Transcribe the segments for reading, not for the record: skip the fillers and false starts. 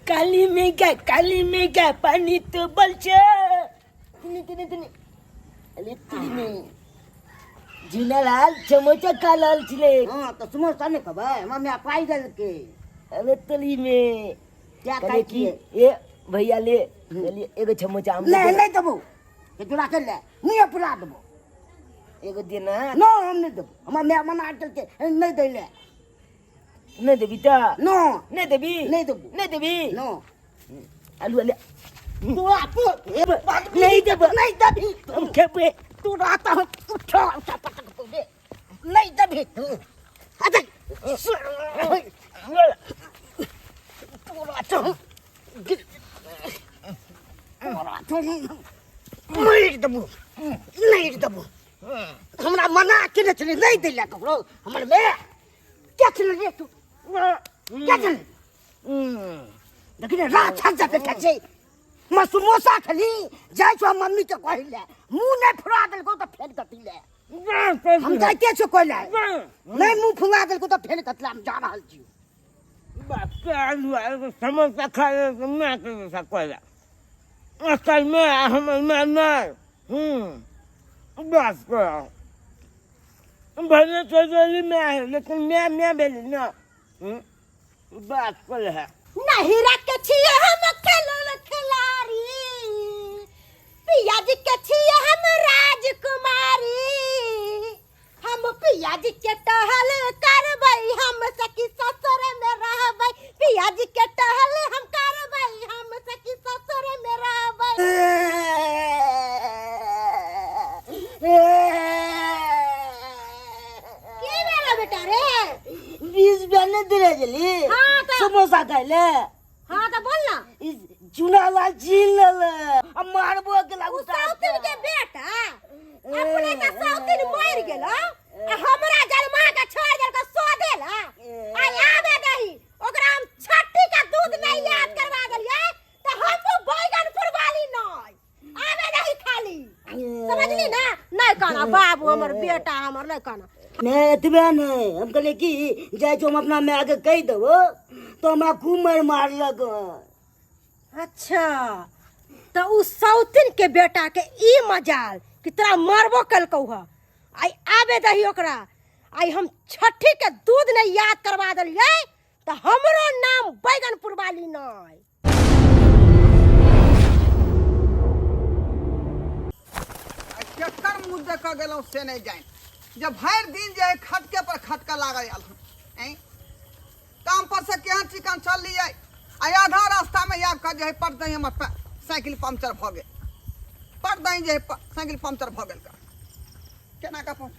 काली मेघा काली मेघा पानी तो बलছে तिनी तिनी तिनी अरे तिनी में झीनालाल समोसा खा लाल छले। हाँ तो समोसा नहीं खबै, हमरा माय पाइ देलकै। अरे तली में क्या कहले खाइ कि छियै? ए भैया ले ले एगो समोसा हम नहीं नहीं देबो, ये तोरा के ले मुँहे पुरा देबो। एगो देना। न हम नहीं देबो, हमरा माय मना देलकै नहीं दै ले। नहीं देबी त? न। नहीं देबी? नहीं देबो। नहीं देबी? न। आलू ले। तोरा तो नहीं देबो। नहीं देबी। हम खेबे। तोरा तो हम उठा उठा पटक दे। नहीं देबी तू। अरे तोरा तो तोरा तो मारि देबो, नहीं देबो। हमरा मना केने छलै नहीं दै लए ककरो। हमर माय क्या छलै रे तू? क्या छलै? देखी ने राक्षस जकाँ खाइ छै। हम समोसा खेली जाइ छौ मम्मी के कहै लए, मुँह नहि फुला देलकौ तऽ फेर कथी लए? हम जाइते छौ कहै लए, नहि मुँह फुला देलकौ तऽ फेर कथी लए? हम जा रहल छियौ। समोसा खा ले माय के कहै लए। असल में हमर माय नहि बस कर भले चौधरी माय है लेकिन माय माय भेलै ना। बात कर है। नहिरा के छियै हम खेलल खिलाड़ी, पिया जी के छियै हम राजकुमारी। हम पिया जी के टहल करबै, हम सखी ससुर में रहबै। पिया जी के टहल हम करबै, हम सखी ससुर में रहबै। की भेलो बेटा रे? 20 रुपया नहीं दिले जली। हाँ तो। समोसा खाइ ले। हाँ तो बोल ना। इस चुनाला छीन लेले आ मारबो के लागू। उ साउथिन के बेटा अपने त साउथिन मर गेल आ हमरा जन्मा के छोड़ देलक सो देला। आ आबे दही ओकरा हम छट्टी के दूध नहीं याद करवा देलियै त हम बैगनपुर वाली नहीं आबे दही खाली, समझली ना? नहीं कहना बाबू हमर बेटा हमर नहीं कहना। नहीं एतबे नहीं, हम कहलिए कि जाइ छौ हम अपना माय के कहि देबो तो हमरा खूब मारि मारलक। अच्छा तो उ सौतिन के बेटा के ई मजाल कि तोरा मारबो कलकौ ह। आई आबे दही ओकरा, आई हम छठी के दूध नहीं याद करवा देलियै तो हमरो नाम बैगनपुर वाली नहीं। केकर मुँह देख गेलहुँ से नहीं जानि, जब भरि दिन जे है खटके पर खटका लागल आयल हन। ऐं काम पर से केहन चिकन चललियै आ आधा रास्ता में आबि कऽ जे है पट दही हमर साइकिल पंक्चर भऽ गेल। पट दही जे है साइकिल पंक्चर भऽ गेल। केना कऽ पहुँच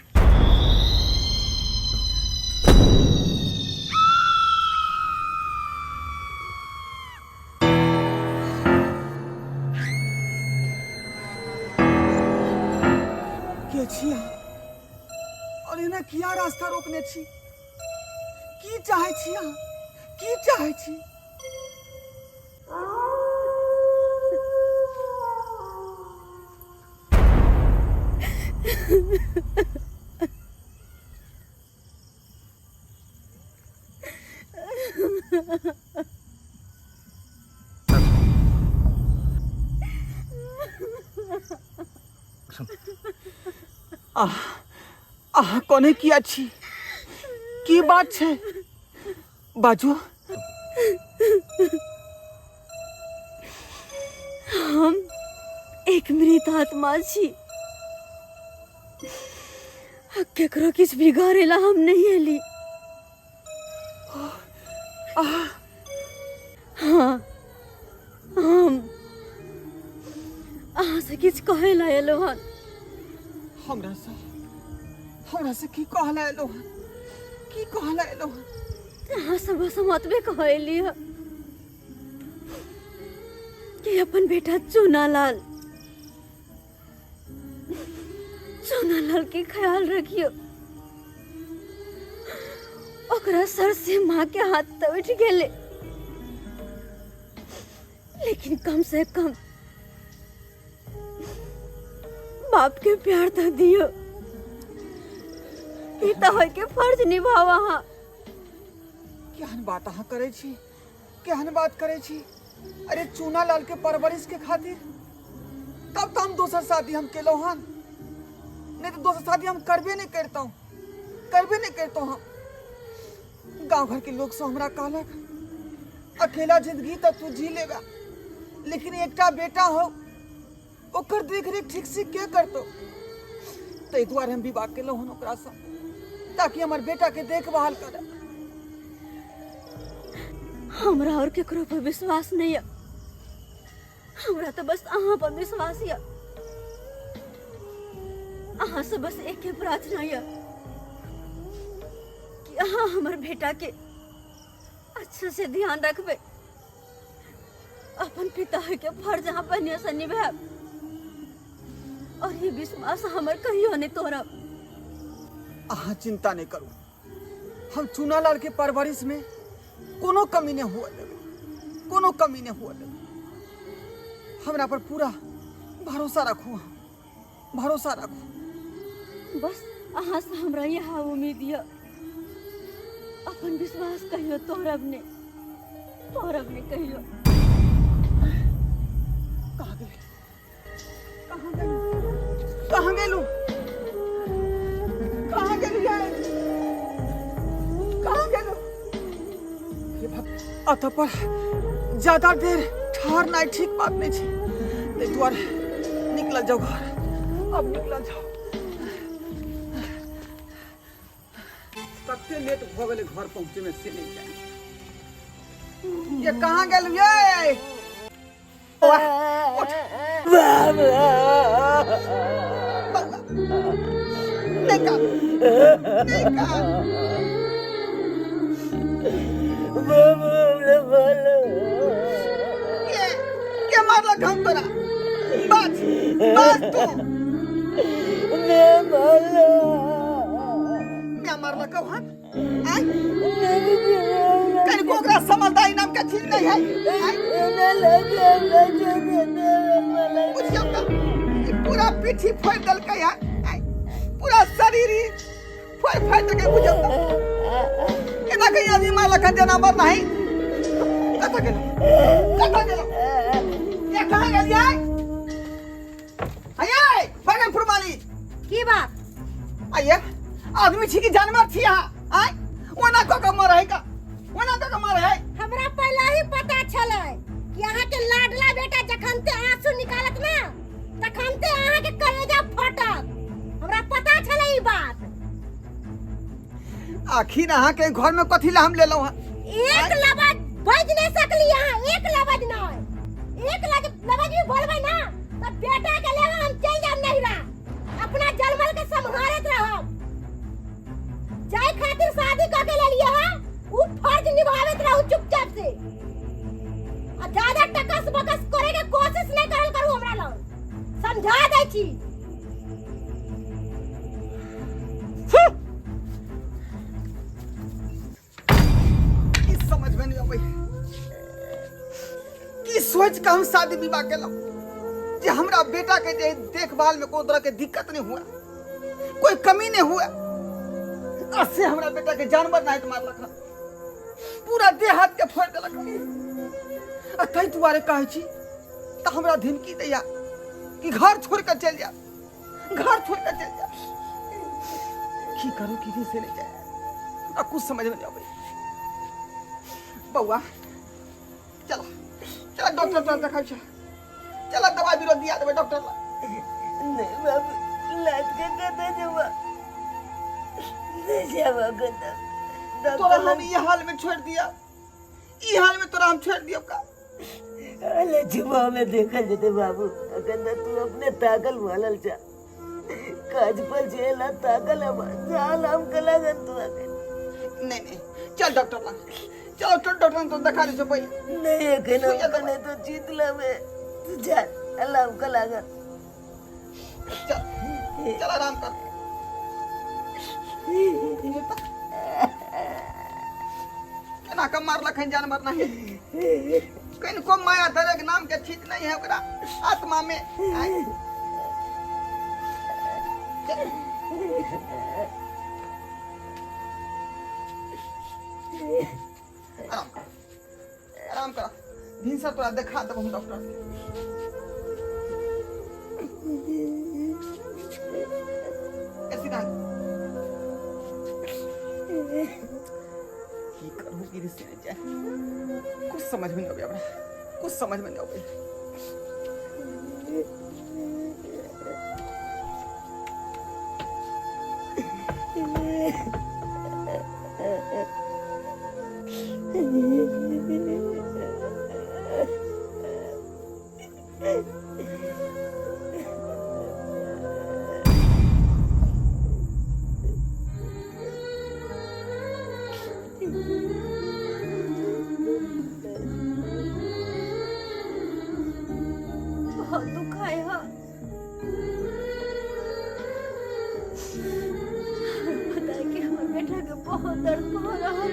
के छी अहाँ? और एना किया रास्ता रोकने छी? की चाहै छी अहाँ? की चाहै छी? आह आह कोने किया छी? की बात छै बाजू? हम एक मृत आत्मा छी, केकरो किछु बिगाड़ेला हम नहीं एली। हाँ हम अहाँ से किछु कहै ला एलहुँ हन। हमरा से की कहला एलहुँ हन? की कहला एलहुँ हन? अहाँ सब बस हम ओतबे कहै एली हन कि अपन बेटा चूनालाल, चूनालाल के ख्याल रखियो। ओकरा सर से माँ के हाथ तो उठ गेले, लेकिन कम से कम बाप के प्यार तो दियो। ई तो होय के फर्ज निभाव अहाँ। केहन बात अहाँ करै छी? केहन बात करै छी? अरे चूना लाल के परवरिश के खातिर तब तो हम दोसर शादी हम केलहुँ हन, नहीं तो दोसर शादी हम करबे नहीं करतहुँ, करबे नहीं करतहुँ हम। गांव घर के लोग सब हमरा कहलक अकेला जिंदगी तो तू जी लेगा, लेकिन एकटा बेटा हो ओकर देखरेख ठीक से के करतो? ताहि दुआरे हम विवाह केलहुँ हन ओकरासँ, ताकि हमर बेटा के देखभाल करे। हमरा और केकरो पर विश्वास नहीं है, हमरा तो बस अहाँ पर विश्वास है। अहाँ से बस एक ही प्रार्थना है कि अहाँ हमर बेटा के अच्छा से ध्यान रखबे, अपन पिता के फर्ज अहाँ बढ़िया से निभायब, और ये विश्वास हमर कहियो नहीं तोड़ब। अहाँ चिंता नहीं करू, हम चूनालाल के परवरिश में कोनो कमी नहीं हुआ देबै, कोनो कमी नहीं हुआ देबै। हमरा पर पूरा भरोसा रखू, अहाँ भरोसा रखू। बस अहाँ से हमरा यह उम्मीद यऽ, अपन विश्वास कहियो तोड़ब नहीं, तोड़ब नहीं कहियो। कहाँ गेलै? कहाँ गेलू? कहाँ गेलू? कहाँ गेलू यार? कहाँ गेलू? हे भग, अतः पर ज्यादा देर ठहरनाइ ठीक बात नहीं छै, ताहि दुआरे निकल जाओ घर, अब निकल जाओ। कते लेट भऽ गेलै घर पहुँचे में से नहीं जाए। ये कहाँ गेलू ये? उठ। बौआ, नहीं कान, नहीं कान। के के मारलक हम तोरा? बाज बाज तू। मैं मारलक हन? आय कनिको ओकरा समझदारी नाम के चीज नहीं है। आय बुझियौ तऽ ई पूरा पीठी फोड़ि देलकै हन। आय पूरा शरीर ई फोड़ि फाड़ि देलकै। बुझियौ तऽ एना कहीं आदमी मारलक हन जेना मर नहीं। कतऽ गेलौ? कतऽ गेलौ ये? कहाँ गेलियै? आये बगन फुरमाली, की बात? आइए, आदमी छी कि जानवर छी अहाँ? आय ओना कऽ के मरै का, ओना कऽ के मरै है। हमरा पहले ही पता छलै कि अहाँ के लाडला बेटा जखन ते आंसू निकालत ना तखन ते अहाँ के कलेजा फटत। हमरा पता छलै ई बात। आखिर अहाँ के घर में कथी ला हम लेलहुँ हन? एक लबज बाजि नहीं सकली अहाँ, एक लबज नहीं, एक लबज भी बोलबै ना तो बेटा के लेवा हम चल जाब नहिरा, अपना जलमल के सम्हारत रहब। जाय खातिर शादी कऽ के लेलिए है, उ फर्ज निभावत रहू चुपचाप से, आ ज्यादा टकस बकस करे के कोशिश नहीं करल करू हमरा लग, समझा दै छी। की समझ में नहीं अबै की सोच के हम शादी विवाह केलहुँ जे हमरा बेटा के जे देखभाल में कोनो तरह के दिक्कत नहीं हुआ, कोई कमी नहीं हुआ, आ से हमरा बेटा के जानवर नहीं मारलक हन, पूरा देह हाथ के फोड़ देलक हन। आ ताहि दुआरे कहै छी तऽ हमरा धमकी दैया कि घर छोड़ के चलि जा, घर छोड़ के चलि जा। की करू की से नहीं जाए, आ कुछ समझ में नहीं आबै। बौआ चलो चलो डॉक्टर तोरा देखै छै, चलो दवाई बीरो दिया देबै डॉक्टर ला। नहीं बाबू, लात के कतऽ जेबा? नहीं जाबा कतऽ। तोरा हम ई हाल में छोड़ दिया, ई हाल में तोरा हम छोड़ दिया का? अरे जुबा में देखल जेते बाबू, अखन तऽ तू अपने ताकल भलल छ, काज पर जेला ताकल हम जाल हम कला गन तू अखन। नहीं नहीं, चल डॉक्टर लग चल, चल डॉक्टर तो देखा दे पहिले। नहीं अखन हम सुइया दवाई। कने तो जीत लेबे, तू जा अल्लाह हम कला गन। चल चल आराम कर। केना के मारलक हन जानवर नहीं, कनिको माया दरग नाम के ठीक नहीं है ओकरा आत्मा में। आय। चल। आराम कर। आराम कर भिनसर तोरा देखा देबो हम डॉक्टर से। ए सीधा की करूं की से जाए कुछ समझ में नहीं आवे हमरा कुछ समझ में नहीं आवे। बहुत दुख है हा। पता है कि हमर बेटा के बहुत दर्द हो रहा है,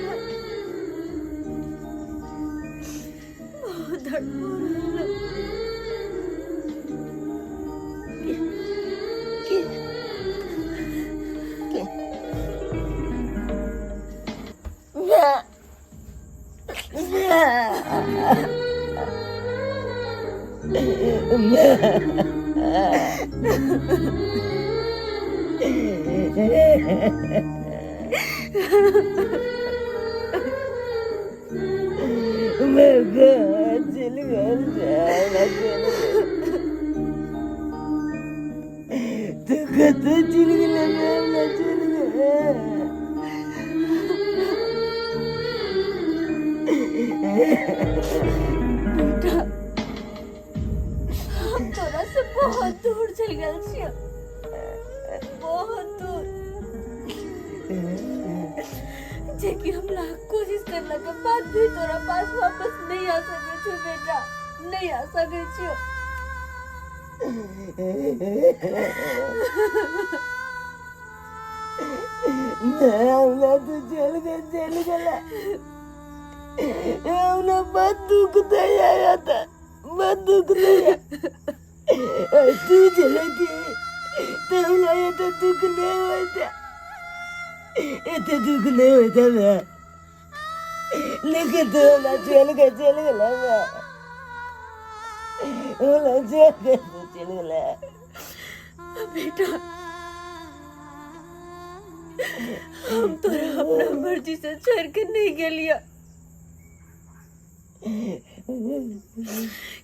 बहुत दर्द हो रहा है। मैं चल गल चल तू कत चल गेल मैं चल गेल। बेटा हम तोरा से बहुत दूर चल गए छियो, बहुत दूर, जे कि हम लाख कोशिश करला के बाद भी तोरा पास वापस नहीं आ सके छियो बेटा, नहीं आ सके छियो। मैं तो चल गए चल गया हमरा बड़ दुख दैया था, बड़ दुख दैया। तू चले थी तो हमरा एते दुख नहीं होता, एते दुख नहीं होता मैं, लेकिन तू हमरा चल गए चल गया मैं, हमरा चल गए चल गया। बेटा हम तोरा अपना मर्जी से छोड़ के नहीं गेलियो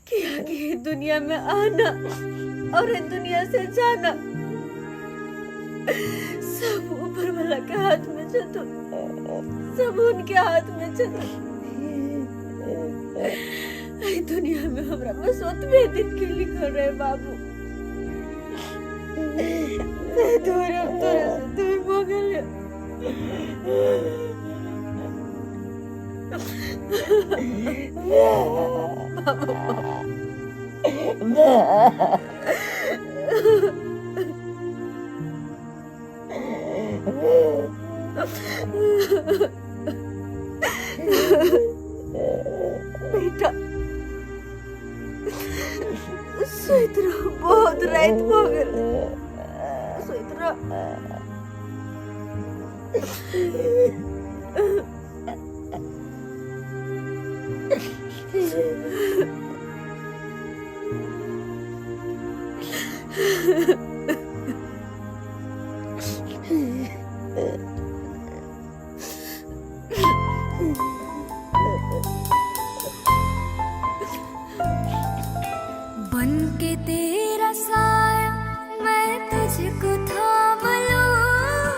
कि आगे दुनिया में आना और दुनिया से जाना सब ऊपर वाला के हाथ में छे, तो सब उनके हाथ में छे। दुनिया में हमरा बस ओतबे दिन के लिखल रहे बाबू, दूर अब तोरा से दूर हो गेल। बेटा सुइत रहो, बहुत रात हो गेल, सुइत रहो। बन के तेरा साया मैं तुझको थाम लूं,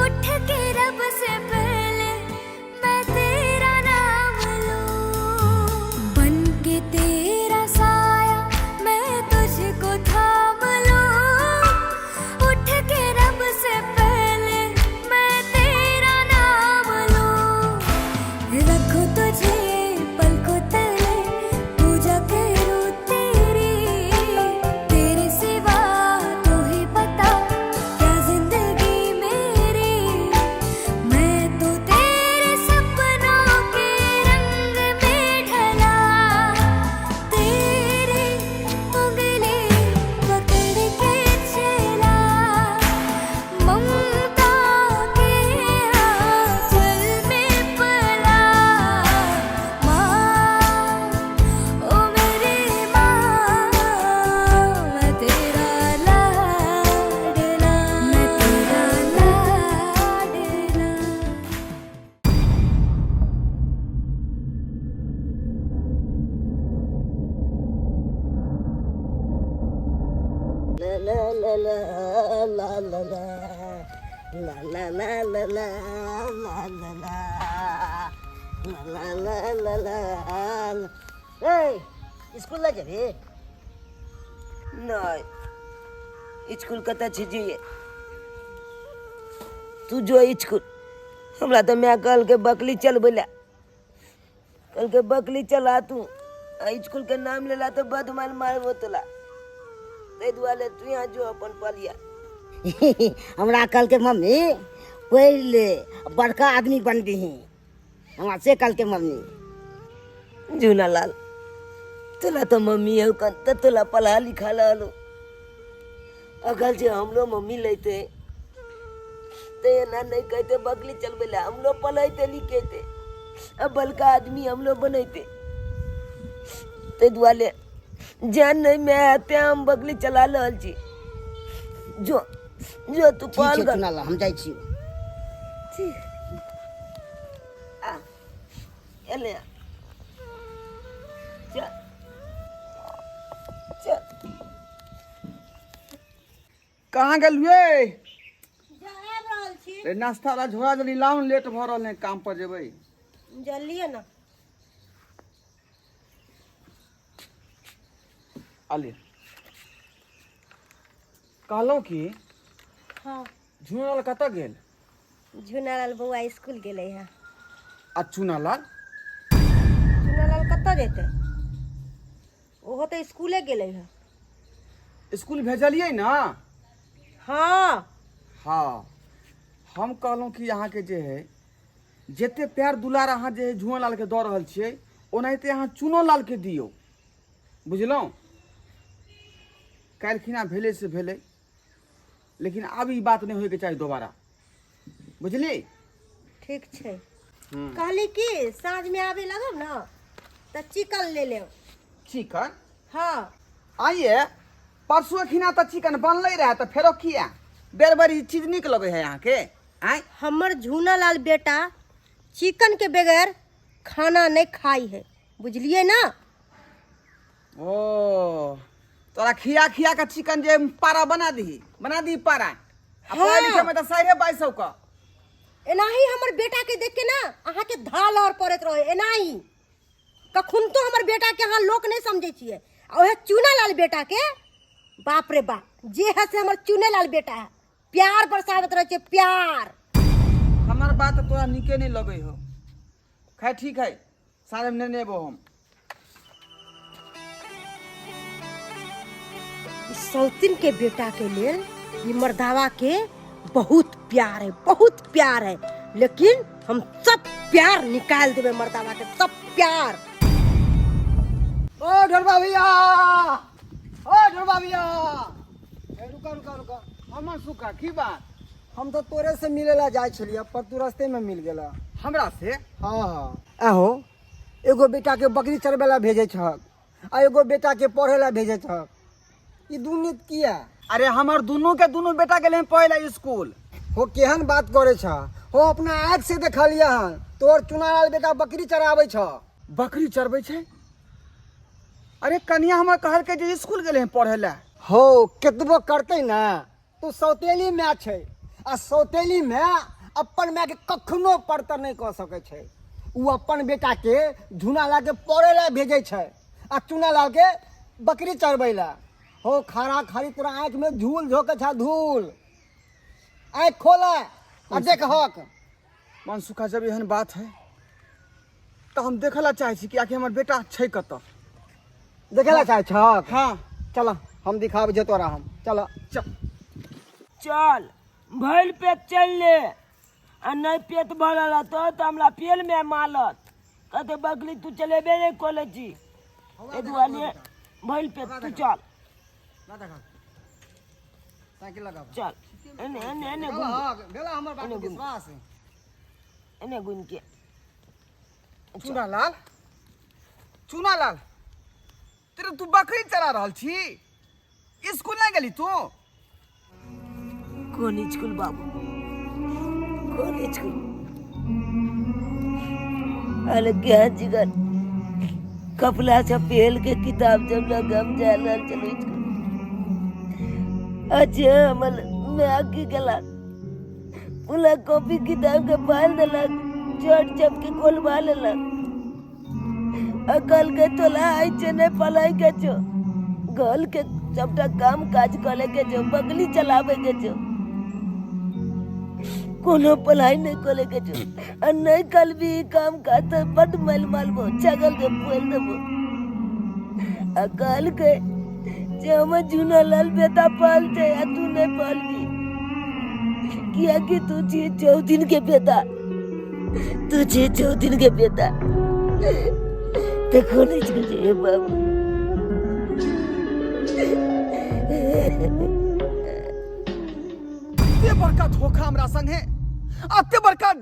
उठ के रब से पहले मैं तेरा नाम लूं। ला ला ला ला ला ला ला ला ला ला ला ला ला ला ला ला ला। ए स्कूल ला जेबी? नहि, स्कूल कतऽ छै जे तू जो स्कूल? हमरा तऽ माय कहलकै बकली चलबै लए, कहलकै बकली चला तू, आ स्कूल के नाम लेला तऽ बद मार मारबो तोला, ताहि दुआरे तू यहाँ जो अपन पलिया। हमरा कहलकै मम्मी पढ़ि ले, बड़का आदमी बनबिही, हमरा से कहलकै मम्मी। झूनालाल, तोला तऽ मम्मी हौ कन तऽ तोला पढ़ा लिखा रहलो। अगर जे हमरो मम्मी लेते तऽ एना नहि कहते बकली चलबै लए, हमरो पढ़ैते लिखेते आ बड़का आदमी हमरो बनैते। ताहि दुआरे जान नहि माय, तें हम बकली चला रहल छी। जो जो तू ठीक पढ़ छै गल। चुनाला, हम जाइ छी। ठीक, आ एले आ। चल चल। कहाँ गेलियै? आबि रहल छी। रे, नाश्ता वाला झोरा जल्दी लाउ ने, लेट भऽ रहल है, काम पर जेबै। जल्दी ने। आले, कहलहुँ कि हाँ। झुनालाल कतऽ गेल? झुनालाल बौआ स्कूल गेलै हँ। आ चुनालाल? चुनालाल कतऽ जेतै? ओहो तऽ स्कूले गेलै हँ। स्कूल भेजलियै ने? हाँ। हाँ, हम कहलहुँ कि अहाँके जे है जते प्यार दुलार अहाँ जे है झुआलालके दऽ रहल छियै, ओनाहिते अहाँ चुनोलालके दियौ, बुझलहुँ? काल्हि खिना भेलै से भेलै, लेकिन आब ई बात नहि होइके चाही दोबारा, बुझलियै? ठीक छै। कहली कि साँझमे आबे लगब ने तऽ चिकन ले लेब। चिकन? हाँ। आइए, परसू खिना तऽ चिकन बनलै रहए, तऽ फेरो किया बेर बेर ई चीज नीक लगै है अहाँके आँय? हमर झूनालाल बेटा चिकन के बगैर खाना नहीं खाई है, बुझलिए ना? ओ तोरा खिया खिया के चिकन जे पारा बना दही, बना दही पारा। आ पढ़े लिखे में तऽ 22.5 का। एनाही हमर बेटा के देख के ना अहाँ के धाल और पड़ैत रहे। एनाही कखन तो हमर बेटा के अहाँ लोक नहीं समझे छियै, आ ओहे चूनालाल बेटा के बाप रे बाप, जे है से हमर चूनेलाल बेटा है, प्यार बरसाबैत रहै छै प्यार। हमर बात तोरा नीके नहीं लगे हो। खैर ठीक है, सारे में नेने एबो हम। ई सौतिन के बेटा के लेल ई मर्दावा के बहुत प्यार है, बहुत प्यार है, लेकिन हम सब प्यार निकाल देबे मर्दावा के, सब प्यार। ओ ढोरबा भैया, ओ ढोरबा भैया। ए, रुका रुका रुका। हमर सुखा, की बात? हम तो तोरे से मिले ला जाए छलियै, पर तू रास्ते में मिल गेला। हमरा से? हाँ हाँ। आहो, एगो बेटा के बकरी चरबै ला भेजै छहक आ एगो बेटा के पढ़े ला भेजै छहक, ई दुनू किया? अरे हमर दुनू के दुनू बेटा गेलै हन पढ़े ला स्कूल। हो, केहन बात करे छ हो? अपना आँख से देखलियै हन, तोर चुनालाल बेटा बकरी चराबै छ। बकरी चरबै छै? अरे कनिया हमर कहलकै जे स्कूल गेलै हन पढ़े ला। हो, केतबो करतै ने तो सौतेली माय छै, आ सौतेली माय अपन मायके कखनो परतर नहि कऽ सकै छै। ओ अपन बेटाके झुनालाल के पढ़े ला भेजै छै आ चुनालाल के बकरी चरबै ला। हो, खारा खारी तोरा आँखिमे धूल झोंकै छ, धूल। आँखि खोल आ देखहक। मनसुखा, जब एहन बात है तऽ हम देखऽ ला चाहै छी कि आखिर हमर बेटा छै कतऽ। देखे ला चाहै छहक? हाँ। चल, हम दिखाबै छियै तोरा हम, चल। चल। चल, भरि पेट चल ले, आ नहि पेट भरल रहतौ तऽ हमरा पेल मे मारत, कहते बकरी तू चलेबे नहि करै छी। एहि दुआरे भरि पेट तू चल। साइकिल लगाब। चल, एने एने एने घुम। भेला हमर बात एने घुम। विश्वास? एने घुम के। चूनालाल, चूनालाल, तेरे तू बकरी चरा रहल छी, स्कूल नहीं गेली तू? कोन स्कूल बाबू, कोन स्कूल? अरे क्या जिगर कपड़ा छपेल के किताब जब लग हम जा रहल चलू स्कूल। आ जे हमर माय की केलक पूरा कॉपी किताब के फाड़ देलक, चोट चप के खोलवा लेलक आ कहलकै तोला आइ छै नहि पढ़ाइ के छौ, घर के सबटा काम काज करे के छौ, बगली चलाबे के छौ, कोनो पढ़ाई नहीं करे के छौ आ नहीं करबी ई काम काज तऽ बड मारि मारबो, छगल के फोड़ि देबो। आ कहलकै जे हमर जूना लाल बेटा पढ़लतै आ तू नहीं पढ़बी, कियाकि तू छी चौथिन के बेटा, तू छी चौथिन के बेटा। देखो नहीं छे बाबू। एते बड़का धोखा हमरा संगे, एते बड़का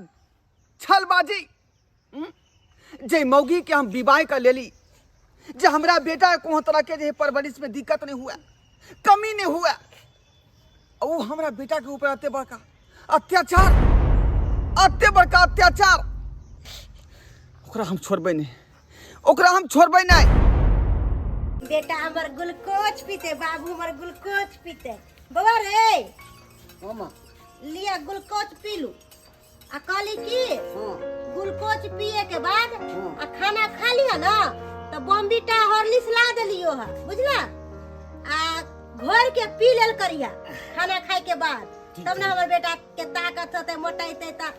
छलबाजी, जे मौगी के हम विवाह कर लेली, जे हमरा बेटा के कोनो तरह के जे परवरिश में दिक्कत नहीं हुआ, कमी नहीं हुआ, ओ हमरा बेटा के ऊपर एते बड़का अत्याचार, एते बड़का अत्याचार, ओकरा हम छोड़बै नहीं, ओकरा हम छोड़बै नहीं। बेटा हमर ग्लूकोज पीते, बाबू हमर ग्लूकोज पीते। बबा रे, हाँ माँ। लिया ग्लूकोज पी लू। आ कहली की हाँ। ग्लूकोज पिए के बाद हाँ। आ खाना खा लिया ना तो बॉम्बीटा हॉर्लिक्स ला देलियो है, बुझला? आ घोर के पी लेल करिया खाना खाए के बाद, तब ना हमर बेटा के ताकत होते, मोटाइते। ता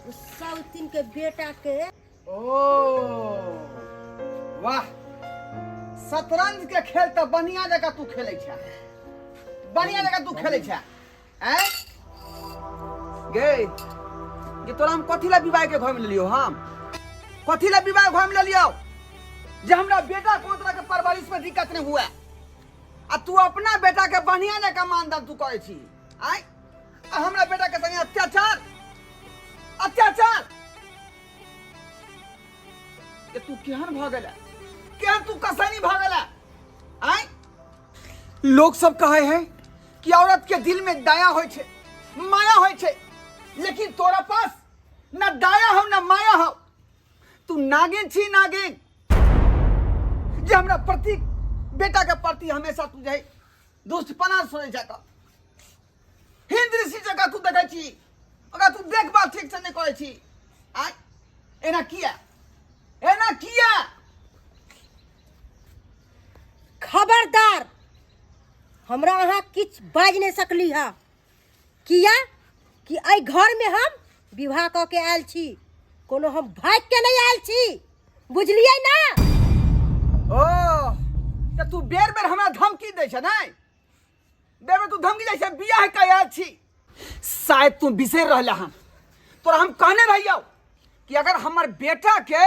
सब तीन के बेटा के ओ वाह, शतरंज के खेल तो बढ़िया जगह तू खेले छा, बढ़िया जगह तू खेले छा। हैं गे ये तोरा हम कथी ला विवाह के घर में लेलियो, हम कथी ला विवाह घर में लेलियो जे हमरा बेटा कोनो तरह के परवरिश में दिक्कत नहीं हुआ, आ तू अपना बेटा के बढ़िया जगह मानदान तू करे छी, आय आ हमरा बेटा के संगे अत्याचार, अत्याचार के तू केहन भ गेला, केहन तू कसैनी भ गेला। आय लोग सब कहे है कि औरत के दिल में दया होय छे, माया होय छे, लेकिन तोरा पास ना दया हो ना माया हो। तू नागिन छी, नागिन, जे हमरा प्रति बेटा के प्रति हमेशा तू जे दुष्टपना सोचै छै, हीन दृष्टि जकाँ तू देखै छी, ओकरा तू देखभाल ठीक से नहि करै छी। आय एना किया, एना किया? खबरदार, हमरा अहाँ किछु बाजि नहि सकली हँ, किया कि एहि घरमे हम विवाह कऽ के आयल छी, कोनो हम भागि के नहि आयल छी, बुझलियै ना? ओ तऽ तू बेर बेर हमरा धमकी दै छै नहि, बेर बेर तू धमकी दै छै बियाह के आयल छी, शायद तू बिसरि रहला हन। तोरा हम कहने रहियौ कि अगर हमर बेटा के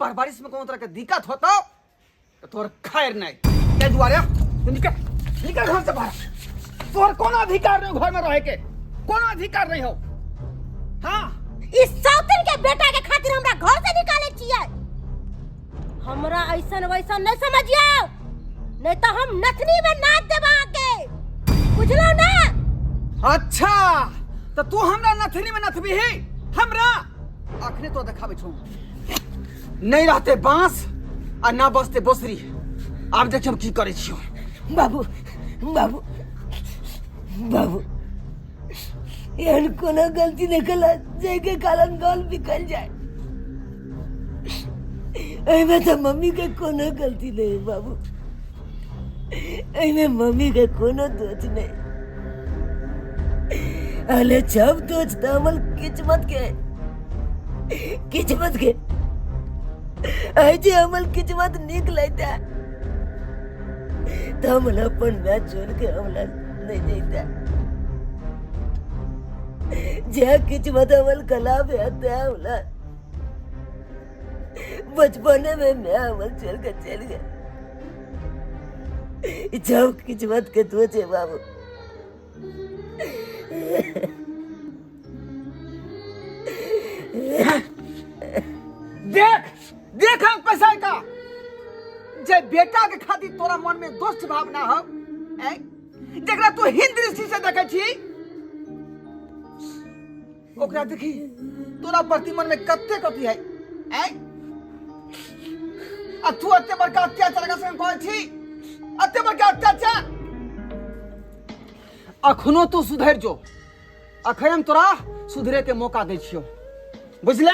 परवरिश में कोनो तरह के दिक्कत होतो तो तोर खैर नहीं, ताहि दुआरे तू निकल, निकल घर से बाहर। तोहर कोनो अधिकार नहीं घर में रहे के, कोनो अधिकार नहीं हो। हाँ इस सौतिन के बेटा के खातिर हमरा घर से निकाले छियै, हमरा ऐसन वैसन नहीं समझियो, नहीं तो हम नथनी में नाच देब अहाँके, बुझलो ना? अच्छा तो तू हमरा नथनी में नथबी ही, हमरा अखने तो देखाबै छौ, नहीं रहते बांस आ ना बसते बोसरी। आब देखियौ हम की करै छियौ। बाबू, बाबू, बाबू, एहन कोनो गलती नहीं कला जाहिके कारण गल बिकल जाए, एहिमे तऽ मम्मी के कोनो गलती नहीं बाबू, एहिमे मम्मी के कोनो दोष नहीं। अरे सब दोष तऽ हमर किस्मत के, किस्मत के, आइ जे हमर किस्मत नीक लैता तऽ हम अपन माय छोड़ के हमरा नहीं जैता। जे किस्मत हमर खराब है ते हमरा बचपने में मैं हमर छोड़ के चल गया। जब किस्मत के दोष है बाबू। देख, देख हम पैसा का जे बेटा के खातिर तोरा मन में दुष्ट भावना हो, जकरा तू हीन दृष्टि से देखे छी, ओकरा देखी तोरा प्रति मन में कते कथी है, आ तू एते बड़का अत्याचार का संग करै छी, एते बड़का अत्याचार। अखनो तू सुधरि जो, अखन हम तोरा सुधरे के मौका दै छियौ, बुझले?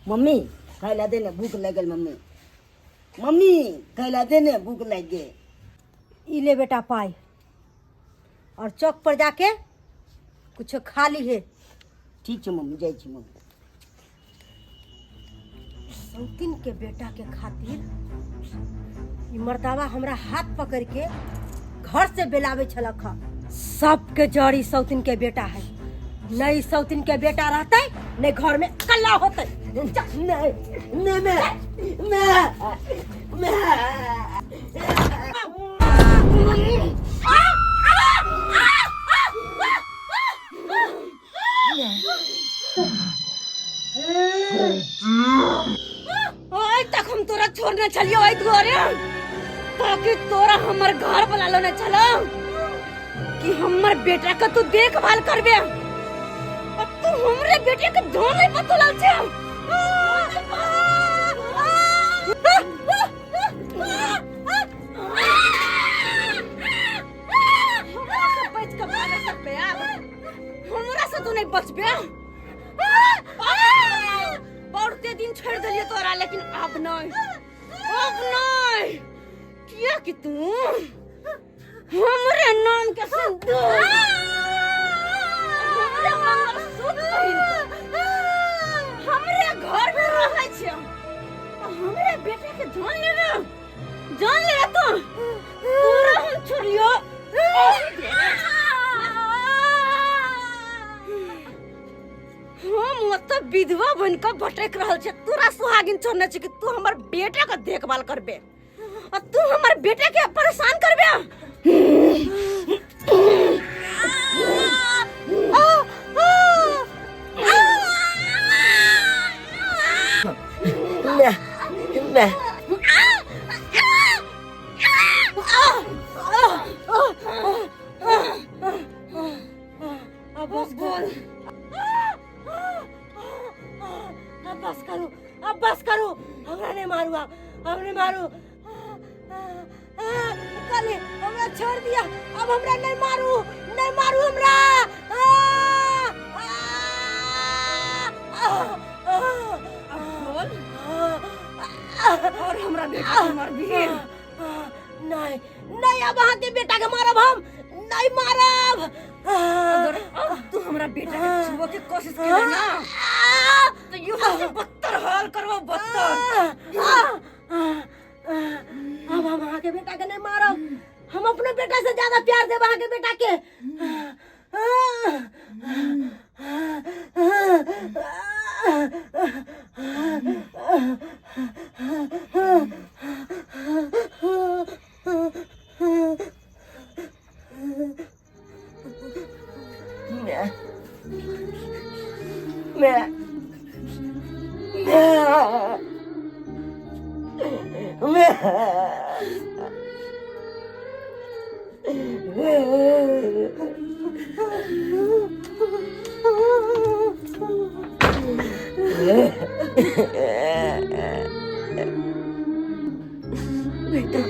मम्मी खाय ला दे ने, भूख लगल। मम्मी, मम्मी खाय ला दे ने, भूख लग गेल। ई ले बेटा पाई, और चौक पर जाके कुछ खा लीहे। ठीक छै मम्मी, जाइ छी मम्मी। सौतीन के बेटा के खातिर ई मर्दावा हमरा हाथ पकड़ के घर से बेलावे छलक ह। सबके जड़ी सौतीन के बेटा है। नहीं सौतीन के बेटा रहते नहीं घर में कल्ला होते। नहीं नहीं, मैं मैं मैं ओए तक हम तोरा छोड़ने छलियो ओइ दुआरे, ताकि तोरा हमर घर बना लेने छलो कि हमर बेटा के तू देखभाल करबे, अब तू हमरे बेटे के धोन नहीं पतोलल छे। हमरा से बच के भाग सकबे आब? हमरा से तू नहीं बचबे। बहुते दिन छोड़ दिलियो तोरा, लेकिन अब नहीं, अब नहीं, किया कि तू हमरे नाम के सिंदूर, हमरे मंगलसूत्र पहिन के हमरे घर में रहै छै, हमरे बेटा के जान लेना, जान लेना तू, तोरा हम छोड़ियो। हम ओतऽ विधवा बनि कऽ भटकि रहल छी, तोरा सुहागिन छोड़ने छी कि तू हमर बेटा के देखभाल करबे, आ तू हमर बेटा के परेशान करबे। मैं मैं अब बस बोल, अब बस करू, अब बस करू, हमरा नहीं मारू, अब हम नहीं मारू। कल हमरा छोड़ दिया, अब हमरा नहीं मारू, नहीं मारू हमरा। अब बोल, और हमरा बेटा के मारबी? नहीं नहीं, अब अहाँ के बेटा के मारब हम नहीं मारब। अगर अब तू हमरा बेटा के छुए के कोशिश करे ना तो यूं से बदतर हाल करबो, बदतर। अब हम अहाँ के बेटा के नहीं मारब, हम अपने बेटा से ज्यादा प्यार देब अहाँ के बेटा के। मैं मैं मैं मैं बेटा,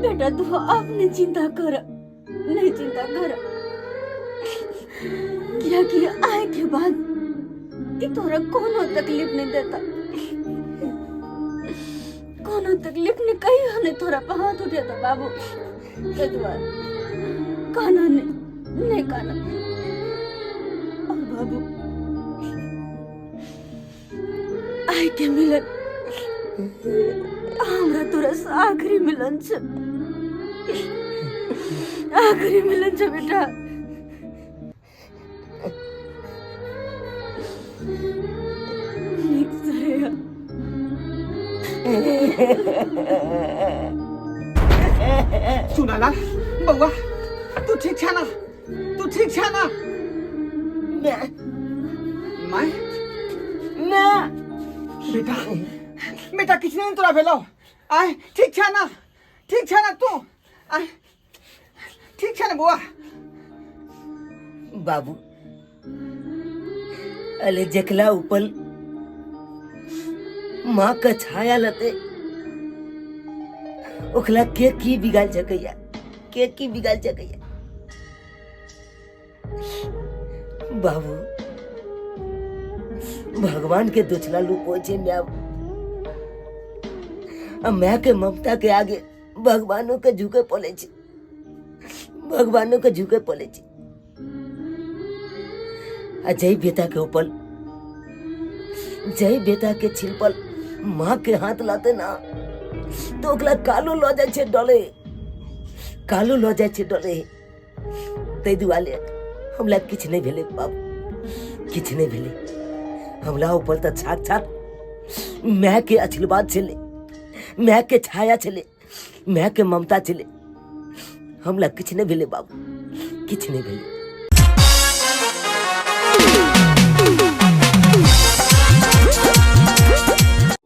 बेटा तू अब नहीं चिंता कर, नहीं चिंता कर, किया कि आए के बाद ई तोरा कोनो तकलीफ नहीं देता, कोनो तकलीफ नहीं, कहीं नहीं तोरा पर हाथ उठेता बाबू। ते दुआरे काना नहीं, नहीं काना। और बाबू आए के मिलन हमरा तोरा से आखिरी मिलन छ, आखिरी मिलन छ बेटा। नीक से रहिया। सुनालाल बउआ, तू ठीक छा ना? तू ठीक छा ना? मैं मैं मैं बेटा, बेटा किछु नहीं तोरा भेलौ? आय ठीक छा ना? ठीक छा ना तू? आय ठीक छा ना बउआ? बाबू अले जकला उपल माँ का छाया लते ओकरा के की बिगाड़ सकैया, के की बिगाड़ सकैया? बाबू भगवान के दोछला रूप होइ छै my. आ my के ममता के आगे भगवानो के झुके पड़े छै, भगवानो के झुके पड़े छै। आ जय बेटा के ऊपर, जय बेटा के छिलपल माँ के हाथ लाते ना तो ओकरा कालो लऽ जाइ छै डरे, कालो लऽ जाइ छै डरे। ताहि दुआरे हमरा किछु नहि भेलै बाबू, किछु नहि भेलै हमरा ऊपर। तऽ साक्षात मायके आशीर्वाद छलै, मायके छाया छलै, मायके ममता छलै। हमरा किछु नहि भेलै बाबू, किछु नहि भेलै।